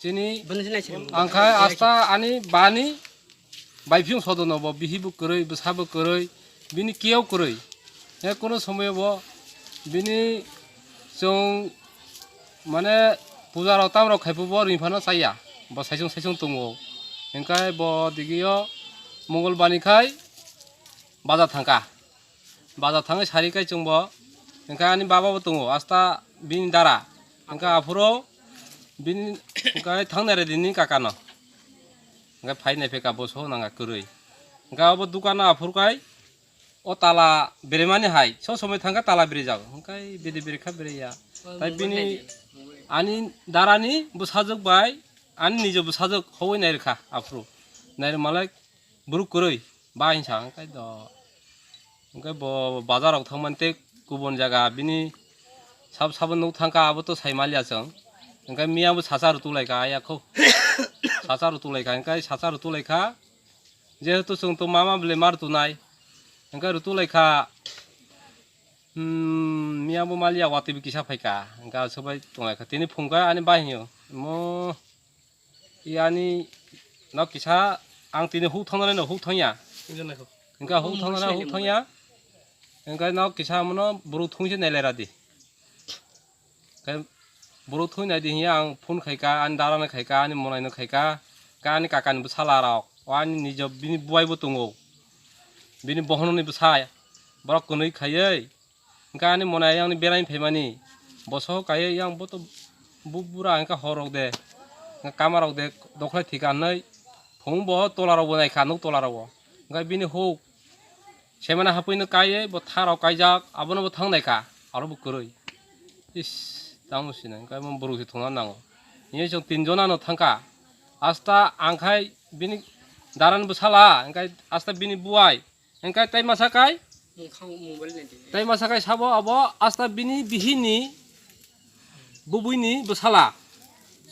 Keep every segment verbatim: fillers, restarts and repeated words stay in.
Chini angkha asta ani bani baiphiung sodono bo bihi bo kwrwi, bwsa bo kwrwi, bini kiyok kwrwi. He kono somoyo bo bini chwng mane puja rok tam rok khai phubo ring phano chaya. Bo saisung saisung tongo. Hingkai bo digio Mongol bani khai baja thangka. Baja thangwi sari kai chwngbo. Hingkai ani baba bo tongo. Asta bini dara. Hingkai aphuro bini hingkai thangnai re dini kakano. Hingkai phai nai pheka bo so nanga kwrwi. Hingkai abo dukano aphur kai o tala beremani hai. So somoi thangkha tala beri jago. Hingkai beri beri kha beri ya. Tai bini ani darani bwsajwk bai ani nijo bwsajwk howui nai rwkha aphuru. Nai rwmalai buruk kwrwi ba hinsa hingkai do. Hingke bo bazar rok thangmani tei kubun jaga bini sab sabo nuk thangkha abo to sai maliya chwng. Hingke miya bo sacha rutulaikha ayakho. Sacha rutulaikha hingke sacha rutulaikha. Jehetu chwng to mama bwle ma rutunai. Hingke rutulaikha. Hmm, miya bo maliya watwi bo kisa phaikha. Hingke aswk bai tonglaikha. Tini phungkha ani bai hinyo. Mo. Iyani nok kisa ang tini huk thangna no huk thangya. Wngkha huk thangna huk thangya. Wngkha nok kisa mono borok thungse nailai radi. Khe borok thung nai di hiya ang phone khaika, ani dara no khaika, ani monai no khaika, khe ani kaka ni bwsala rok, o ani nijo bini buai bo tongo, bini bohono ni bwsa borok kwnwi khaiwi. Hingke ani monai ayang ni berai phaimani boso kaiye yang bo to bu bura hingke hor rok de hingke kama rok de dokhai thika hinwi phung bo tola rok bo naikha nuk tola rok bo hingke bini huk semana hapui no kaiye bo tha rok kaijak abono bo thang naikha aro bo kwrwi is tamo sina hingke borok se thungna nango hingke chwng tin jona no thangkha asta ang khai bini dara ni bwsala hingke asta bini buai. Hingke tai masa kai? Wngkha mobile naidi. Tai masa kai sabo abo asta bini bihini bubuini bwsala.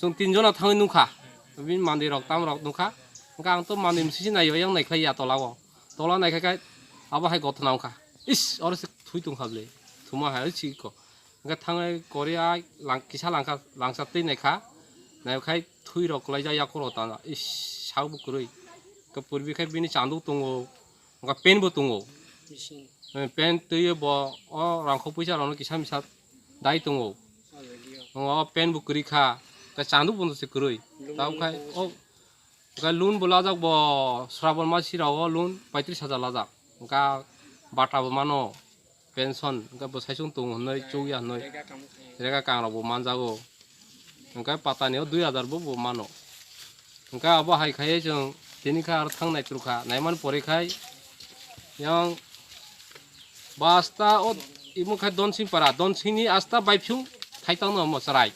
Chwng tin jona thangwi nukha. Bini mandirok tamrok nukha. Hingke ang to mandir msisi naiyo yang naikhlai ya tola o. Tola naikha kai abo hai gothona wngkha. Is oro se thui tongkha bwle. Thuma hai si ko. Hingke thangwi kori a lang kisa langkha langsa twi naikha. Naikhai thui rok kwlaijak yakhoro tana. Is sak bo kwrwi. Hingke purbi khai bini chanduk tongo. Hingke pen bo tongo. Bising. Eh, pen twiwi bo o rangkho puisa rokno kisa misa dai tongo. O jaga o. Hingke o pen bo kwrwi kha. Hingke chanduk bo se kwrwi. Lung tabuk khai lung o hingke loan bo lajak bo Srabon masi rok o loan paitris hajar lajak. Hingke bata bo mano. Pension, hingke bwsai chwng tongo hinwi chukya hinwi rega kam khai. Rega kangrok bo manjago. Hingke patani o dui hajar bo bo mano. Hingke abo hai khaiye chwng tini kha aro thang nai trukha, naimani pore khai yang basta o imo khai Donsing para, Donsing ni asta baiphyung khai tangno omo chwrai.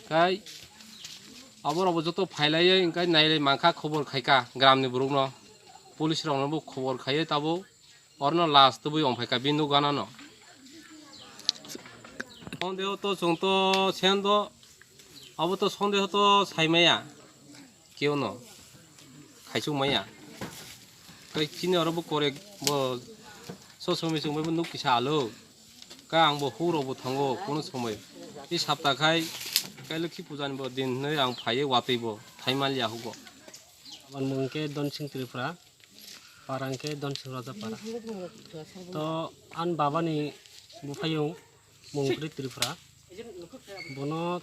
Khai aborok bo joto phailaiye hingke nailai mankha khobor khaikha gram ni borok no, police rok no bo khobor khaiye tabuk. Orono last tubui ongphaikha bini nukganano. Sondeho to chwng to sen do, abo to sondeho to saimaya keuno khaichukmaya. Tei chini oro bo korek bo sosomi chwngbai bo nuk kisa alo. Ka ang bo huk rok bo thango kono somoi. I sapta khai kai lokhi puja ni bo din hinwi ang phaiwi watwi bo thaimanliya hugo. Aboni mung khe Donsing Tripura. Para hwnkhe Donsing Raja para. To ani baba ni buphayung Mungpri Tripura. Bono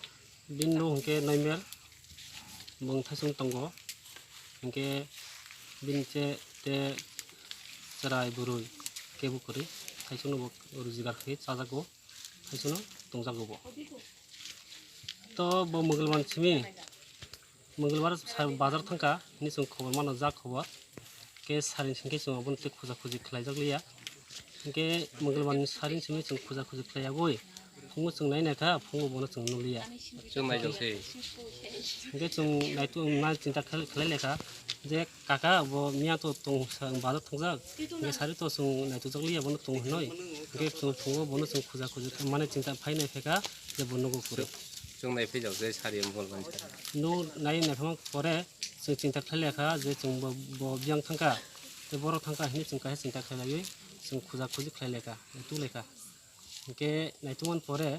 bini nuk hwnkhe Noimel, bung thaisung tongo. Hwnkhe bini che te chwrai bwrwi kebo kwrwi thaisungno bo rujikar khe chajago, thaisungno tongjago bo. To bo Mungilwan simi Mungilbar sa-, bazar thangkha, hini chwng khobor mano, ja khobor. Khe saring singkhe chwng abono tei khuja khuji khlaijak liya. Hwnkhe Mungilbarni saring simi chwng khuja khuji khlaiya goi, phungo chwng nai naikha, phungo bono chwng nukliya. Chwng naijak se. Hwnkhe chwng naitu-, na chinta khlai, khlai laikha je kaka bo miya to tong sa-, bazar thangjak, hwnkhe sari to chwng naitujak liya bono tong hinoi. Hwnkhe chwng phungo bono chwng khuja khuji mane chinta phai nai phaikha je bo nugo kwrwi. Chwng nai phaijak je sari Mungilbarni sari. Nuk nai naikha pore chwng chinta khlai laikha je chwng bo, bo biyang thangkha, tei borok thangkha hinwi chwng kaisa chinta khlai laiwi chwng khuja khuji khlai laikha, tu laikha. Hwnkhe naitukmani pore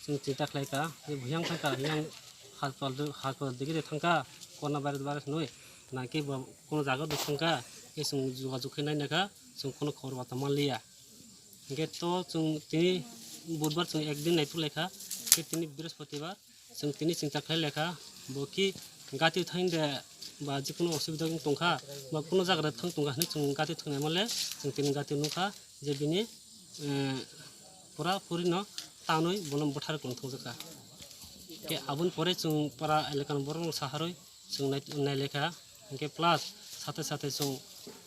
chwng chinta khlaikha je buyang thangkha, yang hal pal do, hal pal digi de thangkha, corona virus virus hinwi, nangkhe bo kono jaga do thangkha, khe chwng jogajog khe nai naikha, chwng kono khobor bata manliya. Hwnkhe to chwng tini budbar chwng ekdin naituk laikha, khe tini brihospatibar chwng tini chinta khlai laikha, bo ki gati thain de ba jikunu osubida wng tongkha, ba kunu jaga de thang tongkha hinwi chwng gati thangnai mole chwng tini gati nukha je bini, eh, pura puri no tanwi bono bwthar kwrwng thangjakha. Khe aboni pore chwng para elakani borok rok saharwi chwng nai, nai laikha, hwnkhe plus sate sate chwng,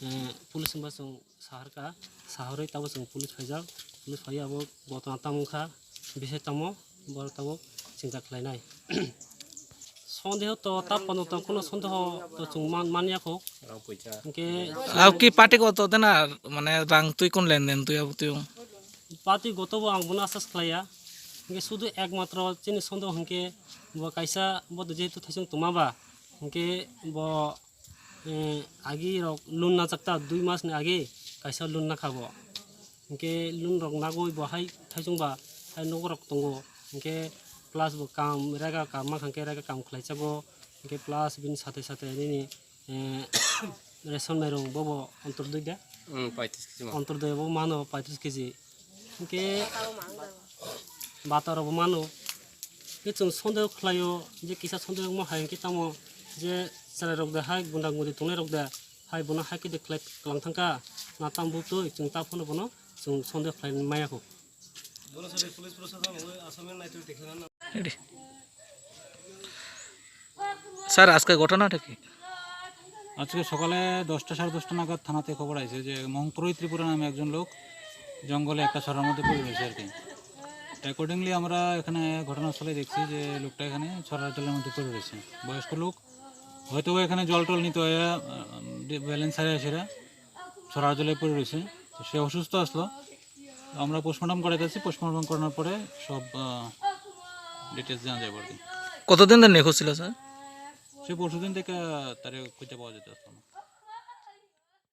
eh, police hwnba chwng saharkha, saharwi tabuk chwng police phaijak, police phaiya abo gotona tamo wngkha, bise tamo borok tabuk chinta khlainai. Sondeho to ta pono to kuno sondeho to chwng man, manya kho. Hwnkhe Abo ki party goto dena, mane rang twi kun lenden twi abo twi? Party goto bo ang bono asas khlaiya. Hwnkhe sudu ekmatro chini sondeho hwnkhe bo kaisa bo jehetu thaisung tongma ba, hwnkhe bo eh, agi rok loan najak ta, dui mas ni agi kaisa loan nakha bo. Hwnkhe loan rok nagwi bo hai thaisung ba hai nogo rok tongo. Hwnkhe plus bo kam rega kam mankha hwnkhe rega kam khlaichago. Hwnkhe plus bini sate sate nini, eh, ration mairung bobo Antyodoi da? Hmm, paitris kg ma. Antyodoi bo mano paitris kg. Hwnkhe bata rok bo mano. Hwnkhe chwng sondeho khlaio je kisa sondeho wngma hai hwnkhe tamo je chwrai rok de hai gunda gudi tongnai rok de hai bono hai khe de khlai kwlang thangkha na tam butwi chwng ta phano bono chwng sondeho khlai maya kho. Ready. Sir, আজকে ঘটনাটা কি? আজকে সকালে দশটা, সাড়ে দশটা নাগাদ থানাতে খবর আছে যে মংত্রই ত্রিপুরা নামে একজন লোক জঙ্গলে একটা ছড়ার মধ্যে পড়ে রয়েছে আর কি। অ্যাকর্ডিংলি আমরা এখানে ঘটনাস্থলে দেখছি যে লোকটা এখানে ছড়ার জলের মধ্যে পড়ে রয়েছে। বয়স্ক লোক, হয়তো বা এখানে জল টল নিতে হয়, আহ, ব্যালেন্স হারিয়ে সেরা ছড়ার জলে পড়ে রয়েছে। তো সে অসুস্থ আসলো, আমরা পোস্টমর্টম করাইতেছি, পোস্টমর্টম করানোর পরে সব, আহ, ডিটেলস জানা যাবে আর কি। কতদিন ধরে নিখোঁজ ছিল, স্যার? সে পরশুদিন থেকে তারে খুঁজে পাওয়া যেতে আসলো না।